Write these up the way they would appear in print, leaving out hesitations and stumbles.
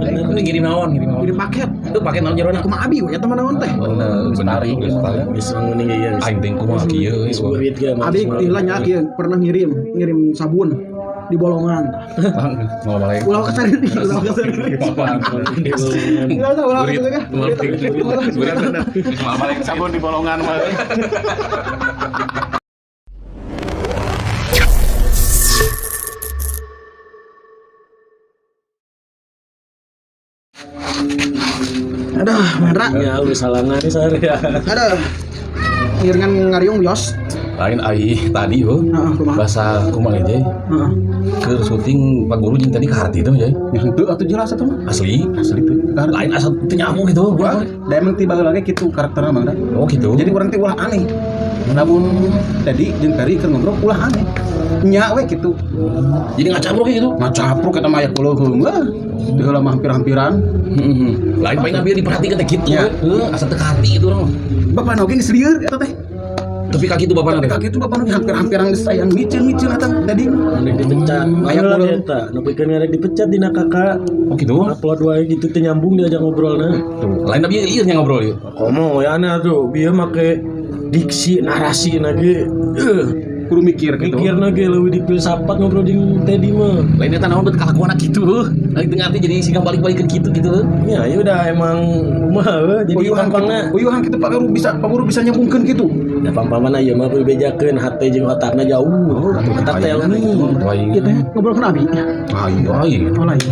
Bener. Ngirim naon, ngirim naon. Ngirim paket. Itu paket naon jerona? Kumaha abi we eta mah naon teh? Bener, Lestari. Geus nguning ieu. Aing teh kumaha kieu. Geus burit ge. Abi lila nya kieu pernah ngirim ngirim sabun di bolongan. Mau balik. Ulah kesari, ulah kesari. Ulah ulah kesari. Sabun di bolongan mah. Aduh, Mandra. Ya udah salangan sare ya. Aduh. Ngiringan ngariung bios. Lain ai tadi heuh. Heeh, kumaha? Bahasa kumaha jay? Heeh. Keur syuting Pak Guru jeung tadi ka harti teh jay. Ya henteu atuh jelas atuh mah. Asli. Asli tuh. Lain asa teu nyambung gitu urang. Da emang tiba lagi kitu karakterna Mang Da. Oh gitu. Jadi urang teh ulah aneh. Namun tadi jeung Peri keur ngobrol ulah aneh. Nya we kitu. Jadi ngacapruk gitu. Ngacapruk eta mah aya kuleuheung wah. Di heula mah hampir-hampiran. Heeh. Lain paling biar diperhatikan teh gitu. Ya. Heuh, asa teu ka harti gitu urang. Bapak oge geus lieur eta teh. Tapi kaki itu bapak Tapi kaki itu bapak oge hampir-hampiran geus aya micin-micin eta tadi. Rek dipecat. Aya Aya kuleuheung. eta, nepikeun rek dipecat dina kakak. Oh gitu. Upload wae gitu teu nyambung diajak ngobrolna. Lain tapi ieu nya ngobrol ieu. Komo ya ana tuh, bieu make diksi narasi lagi. Kudu mikir gitu. Mikir lagi leuwih di filsafat ngobrol jeung Teddy mah. Lain eta naon bet kalakuan gitu heuh. Lain teu ngarti jadi siga balik-balikeun gitu gitu heuh. Ya, ya udah emang kumaha heuh, jadi Uyuhan pampangna. kitu. Uyuhan kitu Pak Guru bisa nyambungkeun kitu. Ya pampangna ieu mah kudu bejakeun hate jeung otakna jauh. Otak teh ilmu. Lain. Ieu teh ngobrol kana abi. Ah iya. Lain. Oh lain.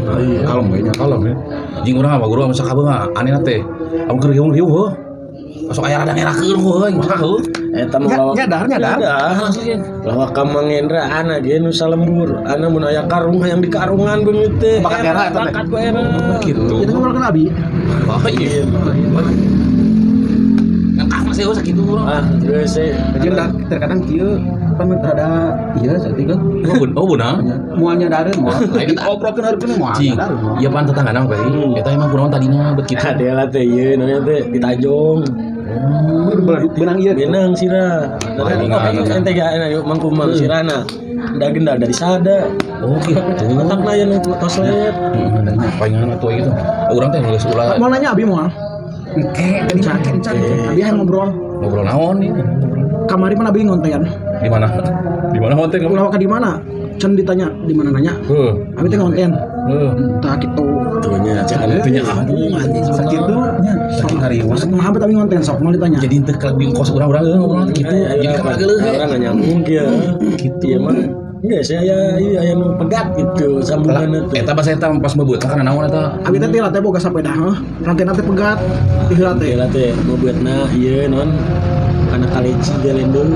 Kalem we nya Kalem ya. Jeung urang mah guru masa kabeh mah anehna teh. Amun keur riung-riung heuh. Sok aya rada ngerakeun heuh mah heuh. Eta mah lawak. Nyadar nyadar. Nyadar. Lawak ka Mang Endra ana ge nu salembur. Ana mun aya karung hayang di karungan beungeut teh. Bakat era eta teh. Bakat ku era. Gitu. Ieu teh ngobrol kana abi. Lain. Kan kah sih heuh sakitu urang. Ah, geus sih. Jeung da terkadang kieu pan rada ieu saeutik kan. Oh beunang. Moal nyadareun moal. Diobrolkeun hareupeun moal Cing, nyadareun moal. iya pan tetangga nang Peri. Eta emang kunaon tadina bet kitu. Ada lah teh ieu namanya teh ditajong. Benang ieu. Benang sirah. Palingan. Ente ga enak yuk mangkumang sirana. Dagenda dari sada. Oh gitu. Otakna aya nu toslet. Palingan atuh gitu. Urang teh geus ulah Mau nanya abi moal. Engke tadi make encan. Abi hayang ngobrol. ngobrol naon ieu. Kamari mah abi ngonten. Di mana? Di mana konten kamu? Ulah ka di mana? Can ditanya di mana nanya. Heuh. Abi teh ngonten. Heuh. Tah kitu. Tuh nya cek Teu nyambung anjing Sakitu nya saking hariwang. Maksud mah abi ngonten sok mau ditanya. Jadi teu kelak di kos urang-urang heuh ngobrol teh gitu. Jadi ka mana geuleuh Orang nggak nyambung kieu. Gitu ya mah. Enggak sih aya ieu aya nu pegat gitu sambunganna teh. Eta bahasa eta pas meubeut kana naon eta? Abi teh teh boga sapeda heuh. Rantena teh pegat. Ti heula teh. Lah teh meubeutna ieu non kana kaleci galendo.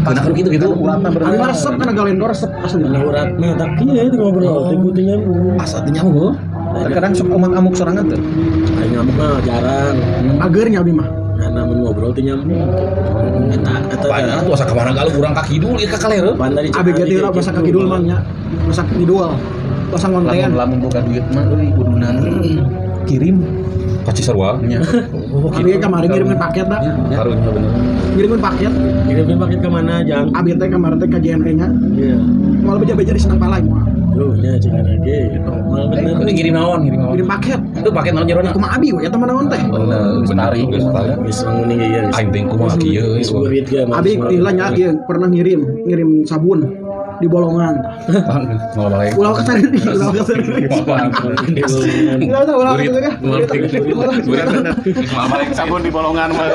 Kana kan gitu gitu. Uratna Abi mah resep kana galendo resep asli. Kana uratna tak kieu itu ngobrol teh teu nyambung. Asa teu nyambung heuh. Terkadang sok amuk-amuk sorangan tuh. Aing ngamuk mah jarang. Ageurnya abi mah. Nah, namun ngobrol teu nyambung. Eta eta Palingan atuh asa ka mana galuh urang ka kidul ieu ka kaler. Pan tadi Abi ge teh heula basa ka kidul mah nya. Basa ka kidul. Basa ngonten. Lamun boga duit mah euy kuduna kirim Ka Cisarua. nya. Oh Abi ge kamari ngirimin paket dah. Karunya bener. Ngirimin paket. Ngirimin paket ke mana, Jang? Abi teh kamari teh ka JNE nya. Iya. Moal beja-beja di Senang Palai moal. Duh, nya cek ge gitu. Mal bener. Ini ngirim naon, ngirim naon. Ngirim paket. Itu paket naon jerona? Kumaha abi we eta mah naon teh? Bener, Lestari. lestari. Geus nguning ieu. Aing teh kumaha kieu. Geus burit ge. Abi lila nya kieu pernah ngirim ngirim sabun di bolongan. Mau balik. Ulah kesari, ulah kesari. Ulah ulah kesari. Sabun di bolongan mah.